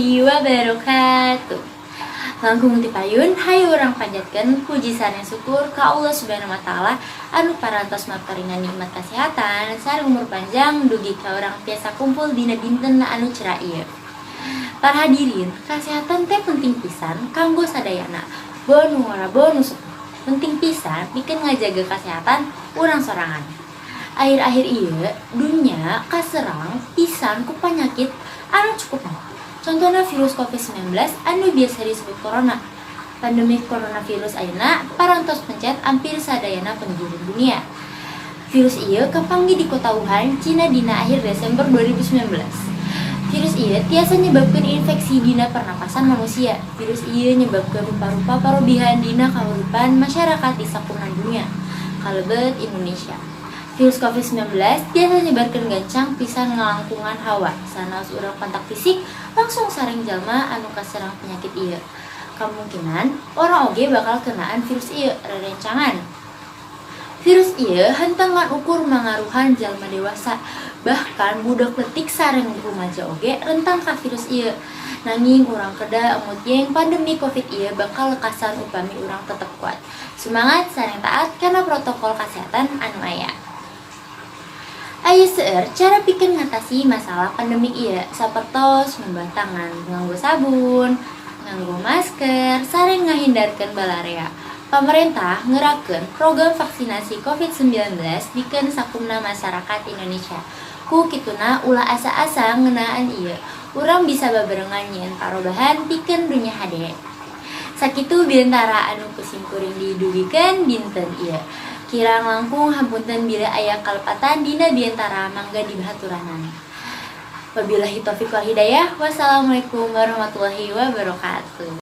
Warahmatullahi wabarakatuh. Langkung ti payun, hayu urang panjatkeun puji sareng syukur ka Allah Subhanahu wa Taala anu parantos maparingan nikmat kesehatan sareng umur panjang dugi ka urang tiasa kumpul dina dinten anu cerah ieu. Para hadirin, kesehatan teh penting pisan kanggo sadayana. Boh nu ngora, boh nu sepuh. Penting pisan pikeun ngajaga kesehatan urang sorangan. Akhir-akhir ieu dunya kaserang pisan ku penyakit anu cukup maut. Contohnya virus COVID-19 anu biasa disebut corona. Pandemi coronavirus ayeuna parantos pencet hampir sadayana penjuru dunia. Virus ieu kapanggih di kota Wuhan, Cina, dina akhir Desember 2019. Virus ieu tiasa nyebabkeun infeksi dina pernapasan manusia. Virus ieu nyebabkeun rupa-rupa parobihan dina kahuripan masyarakat di sakumna dunia, kalebet Indonesia. Virus COVID-19 tiasa nyebarkeun gancang pisan ngalangkungan hawa sanaos urang kontak fisik langsung sareng jalma anu kaserang penyakit ieu. Kamungkinan urang oge bakal kenaan virus ieu rerencangan. Virus ieu henteu ngan ukur mangaruhan jalma dewasa, bahkan budak leutik sareng rumaja oge rentan ka virus ieu. Nanging urang kedah emut yen pandemi Covid ieu bakal lekasan upami urang tetep kuat. Semangat sareng taat kana protokol kesehatan anu aya. Aya seueur cara pikeun ngatasi masalah pandemi ieu, sapertos ngumbah tangan nganggo sabun, nganggo masker, sareng ngahindarkeun balarea. Pamarentah ngerakeun program vaksinasi COVID-19 pikeun sakumna masyarakat Indonesia. Ku kituna, ulah asa-asa ngeunaan ieu. Urang bisa babarengan nyieun parobahan pikeun dunya hade. Sakitu biantara anu ku simkuring didugikeun dinten ieu. Kirang langkung hapunten bila aya kalepatan dina biantara, mangga dibahaturanan. Wabillahi taufiq wal hidayah. Wassalamualaikum warahmatullahi wabarakatuh.